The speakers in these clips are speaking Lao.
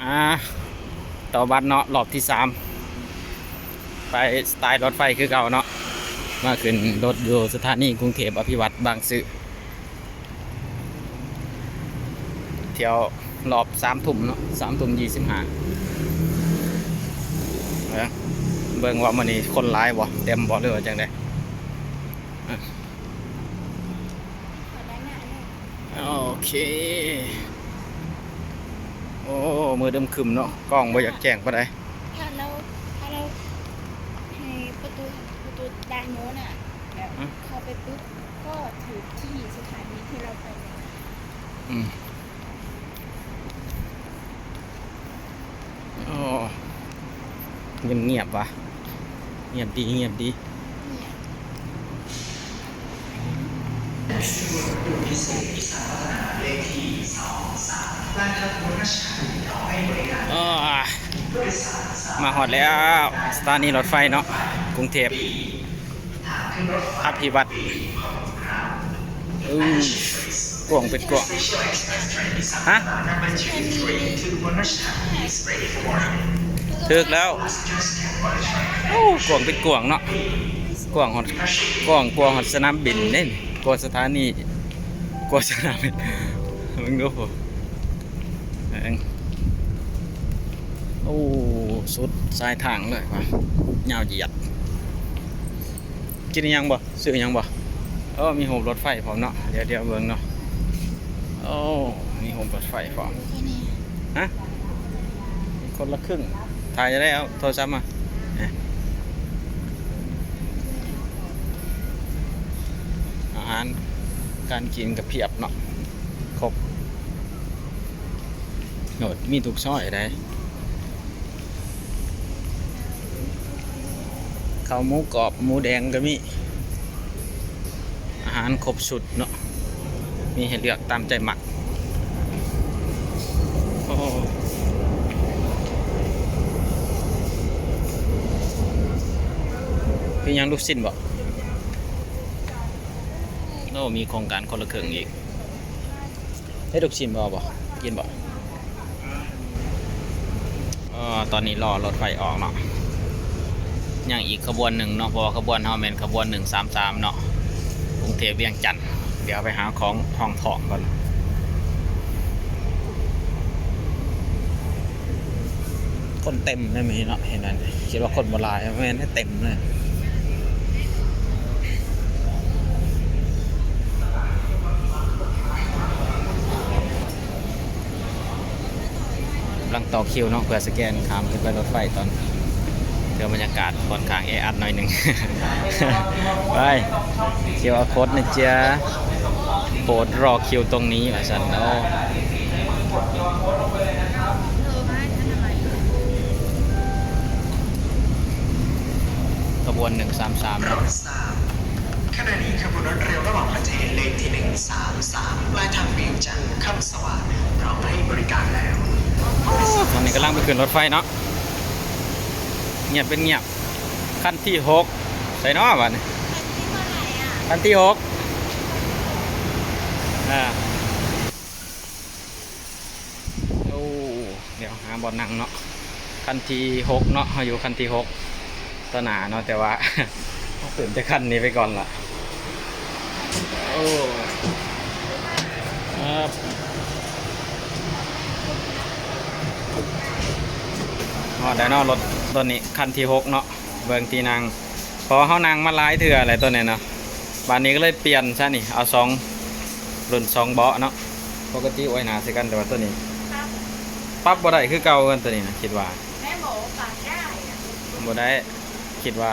ອ່າ ຕໍ່ບັດເນາະ ຮອບທີສາມ ໄປສະໄຕລົດໄຟຄືເກົ່າເນາະ ມາຂຶ້ນລົດຢູ່ສະຖານີກຸງເທບອະພິວັດບາງຊື່ ທ່ຽວຮອບສາມທຸ່ມເນາະ ສາມທຸ່ມຊາວຫ້າ ເບິ່ງວ່າມື້ນີ້ຄົນຫຼາຍບໍ່ ເຕັມບໍ່ ຫຼືວ່າຈັ່ງໃດ. ໂອເຄ ໂອ້ ມືດຶມຄຶມເນາະ ກ້ອງບໍ່ຢາກແຈ້ງປານໃດ. ຖ້າເຮົາ ຖ້າເຮົາໃຫ້ປະຕູ ປະຕູດ່ານໂມນະ ແບບ ອືມ ເຂົ້າໄປປຶບ ກໍຖືກທີ່ສະຖານີທີ່ເຮົາໄປເລີຍ. ອືມ. ໂອ້ ງຽບໆ ຫວາ ງຽບດີ ງຽບດີ. ເອີ ມາຮອດແລ້ວ ສະຖານີລົດໄຟເນາະ ກຸງເທບ ອະພິວັດ. ເອີ ກວ້າງເປັນກວ້າງ ຮະ ຖືກແລ້ວ. ໂອ້ ກວ້າງເປັນກວ້າງເນາະ ກວ້າງຮອດ ກວ້າງກວ່າຮອດສະໜາມບິນເດ້ ກວ່າສະຖານີ ກວ່າສະໜາມບິນ ເບິ່ງດູ. ໂອ້ ສຸດສາຍທາງເລີຍວ່າ ຍາວຢຽດ. ກິນອີ່ຫຍັງບໍ່? ຊື້ອີ່ຫຍັງບໍ່? ເອີ ມີຮູບລົດໄຟພ້ອມເນາະ ດຽວ ດຽວເບິ່ງເນາະ. ໂອ້ ມີຮູບລົດໄຟພ້ອມ ຮະ? ຄົນລະຄຶ່ງ ຖ່າຍໄດ້ ເອົາໂທລະສັບມາ. ອາຫານການກິນກະພຽບເນາະ ຄົບ ໂອ້ ມີທຸກຊອຍໃດ. ເຂົ້າໝູກອບ ໝູແດງກໍມີ ອາຫານຄົບຊຸດເນາະ ມີໃຫ້ເລືອກຕາມໃຈມັກ. ໂອ້ ເປັນຫຍັງ ລູກຊິ້ນບໍ? ໂອ້ ມີໂຄງການຄົນລະເຄິ່ງອີກ. ເຮັດລູກຊິ້ນບໍ່ ບໍ່ ກິນບໍ່? ເອີ ຕອນນີ້ລໍລົດໄຟອອກເນາະ ຍັງອີກຂະບວນໜຶ່ງເນາະ ເພາະວ່າຂະບວນເຮົາແມ່ນຂະບວນໜຶ່ງສາມສາມເນາະ ກຸງເທບວຽງຈັນ. ດຽວໄປຫາຂອງຮອງທ້ອງກ່ອນ. ຄົນເຕັມເລີຍມື້ນີ້ເນາະ ເຫັນນັ້ນ ຄິດວ່າຄົນບໍ່ຫຼາຍ ແມ່ນເຕັມເລີຍ. ກຳລັງຕໍ່ຄິວເນາະ ເພື່ອສະແກນຂ້າມຂຶ້ນໄປລົດໄຟຕອນ ເທື່ອບັນຍາກາດຂ້ອນຂ້າງແອອັດໜ້ອຍໜຶ່ງ. ໄປ ຄິວອາໂຄດນະຈ໋າ ໂປດລໍຄິວຕົງນີ້ ວ່າຊັ້ນເນາະ. ຂະບວນໜຶ່ງສາມສາມເນາະ. ຂະນະນີ້ຂະບວນລົດເຣວລະຫວ່າງປະເທດເລກທີໜຶ່ງສາມສາມ ປາຍທາງວຽງຈັນ ຄຳສະຫວານ ພ້ອມໃຫ້ບໍລິການແລ້ວ. ຕອນນີ້ກຳລັງໄປຂຶ້ນລົດໄຟເນາະ ງຽບເປັນງຽບ. ຄັນທີຫົກ ໃສເນາະບາດນີ້? ຄັນທີຫົກ ອ່າ ໂອ້ ດຽວຫາບ່ອນນັ່ງເນາະ ຄັນທີຫົກເນາະ ເຮົາຢູ່ຄັນທີຫົກຕໍ່ໜ້າເນາະ ແຕ່ວ່າເຮົາຂຶ້ນແຕ່ຄັນນີ້ໄປກ່ອນລະ. ໂອ້ ຮອດແລ້ວເນາະ ລົດໂຕນີ້ ຄັນທີຫົກເນາະ ເບິ່ງທີ່ນັ່ງ ເພາະວ່າເຮົານັ່ງມາຫຼາຍເທື່ອແລ້ວໂຕນີ້ເນາະ ບາດນີ້ກໍເລີຍປ່ຽນຊະນີ້ ເອົາສອງລຸ້ນສອງເບາະເນາະ. ປົກກະຕິໂອຍໜ້າໃສ່ກັນ ແຕ່ວ່າໂຕນີ້ປັບ ປັບບໍ່ໄດ້ຄືເກົ່າ ເຮືອນໂຕນີ້ນະ ຄິດວ່າ ແມ່ນບໍ່? ປັບໄດ້ ບໍ່ໄດ້ ຄິດວ່າ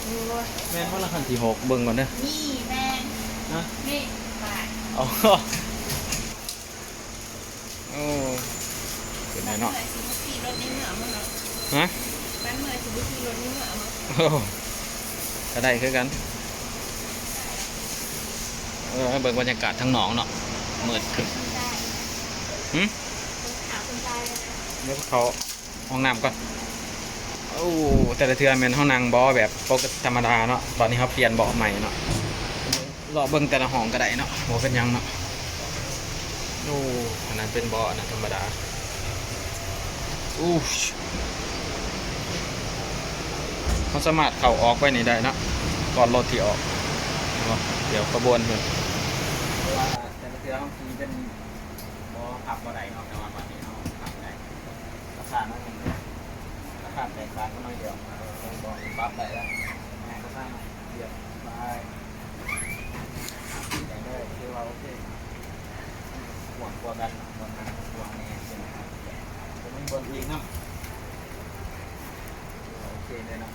ໂອ້ຍ ແມ່ນບໍ່ລະ ຄັນທີຫົກ ເບິ່ງກ່ອນເດີ. ນີ້ແມ່ນ ຮະ? ນີ້ ໂອ້ ເປັນໄດເນາະ? ຮະ? ໂອ້ ກໍໄດ້ຄືກັນ. ເອີ ໃຫ້ເບິ່ງບັນຍາກາດທາງນອກເນາະ ມືດ. ຫຶ? ດຽວເຂົ້າຫ້ອງນ້ຳກ່ອນ. ໂອ້ ແຕ່ລະເທື່ອແມ່ນເຮົານັ່ງບໍ່ແບບປົກກະຕິທຳມະດາເນາະ ຕອນນີ້ເຮົາປ່ຽນເບາະໃໝ່ເນາະ. ເລາະເບິ່ງແຕ່ລະຫ້ອງກໍໄດ້ເນາະ ບໍ່ເປັນຫຍັງເນາະ. ໂອ້ ອັນນັ້ນເປັນເບາະ ອັນນັ້ນທຳມະດາ. ໂອ້ ເຮົາສາມາດເຂົ້າອອກໄປນີ້ໄດ້ເນາະ ກ່ອນລົດທີ່ອອກ ແມ່ນບໍ່? ດຽວຂະບວນເພິ່ນ ເພາະວ່າແຕ່ລະເທື່ອເຮົາຂີ່ເປັນບໍ່ ພັບບໍ່ໄດ້ເນາະ ແຕ່ວ່າບັດນີ້ເຮົາພັບໄດ້ ລາຄາໜ້ອຍໜຶ່ງ ລາຄາແຕກຕ່າງກັນໜ້ອຍດຽວ ເຮົາຕ້ອງປັບໄດ້ແລ້ວ ແມ່ນກໍສ້າງ ລຽບ ໄປ ໄດ້ເລີຍ ຖືວ່າໂອເຄ ກວ້າງກວ່າກັນ ບ່ອນນັ້ນກວ້າງແນ່ ເປັນ ເປັນບ່ອນອີງນຳ ໂອເຄເລີຍເນາະ.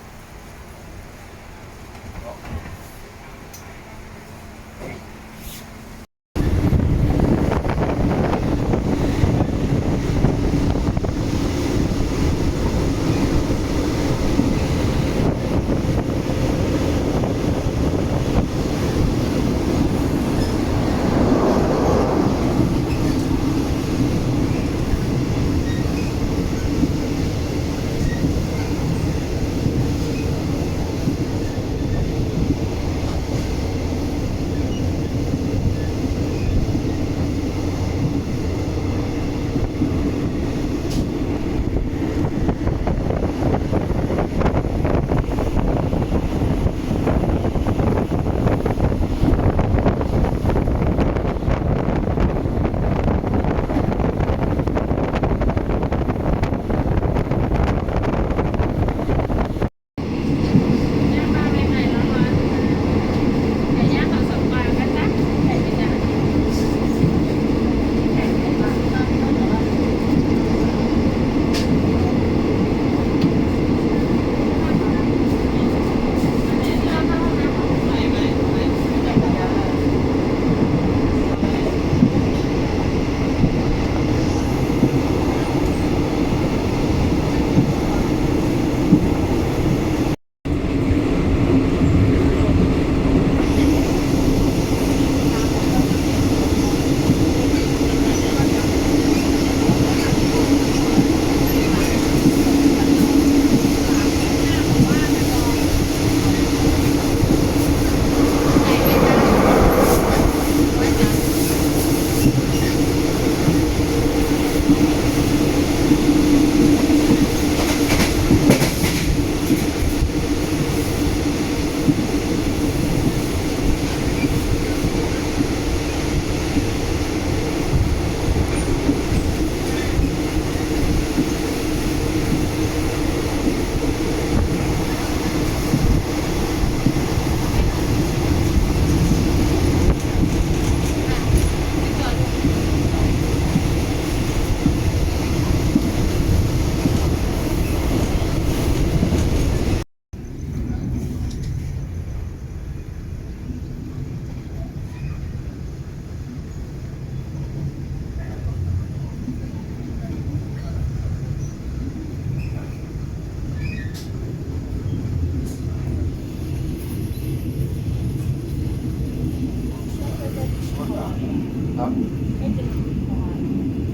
ຄັບ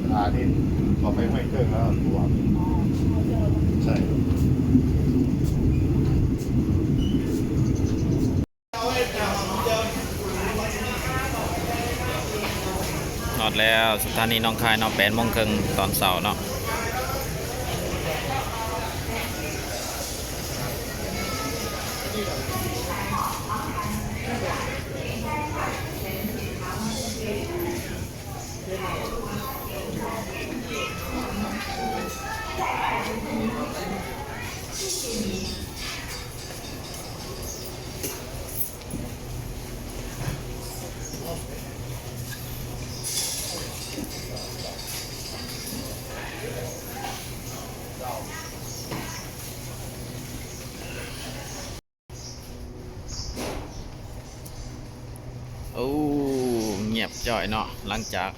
ເວລານີ້ເຂົ້າໄປຫ້ວຍເຕີງແລ້ວຕົວະ ໃຊ່ ຮອດແລ້ວ ສະຖານີໜອງຄາຍເນາະ ແປດໂມງເຄິ່ງຕອນເຊົ້າເນາະ. ໂອ້ ງຽບຈ້ອຍເນາະ ຫຼັງຈາກ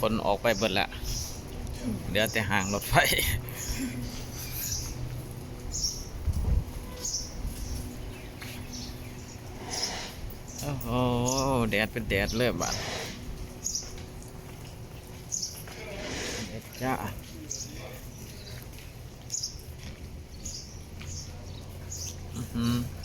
ຄົນອອກໄປເບິດແລ້ວ ເຫຼືອແຕ່ຮາງລົດໄຟ. ໂອ້ໂຫ ແດດເປັນແດດເລີຍບາດ ແດດຈ້າ. ອືຫື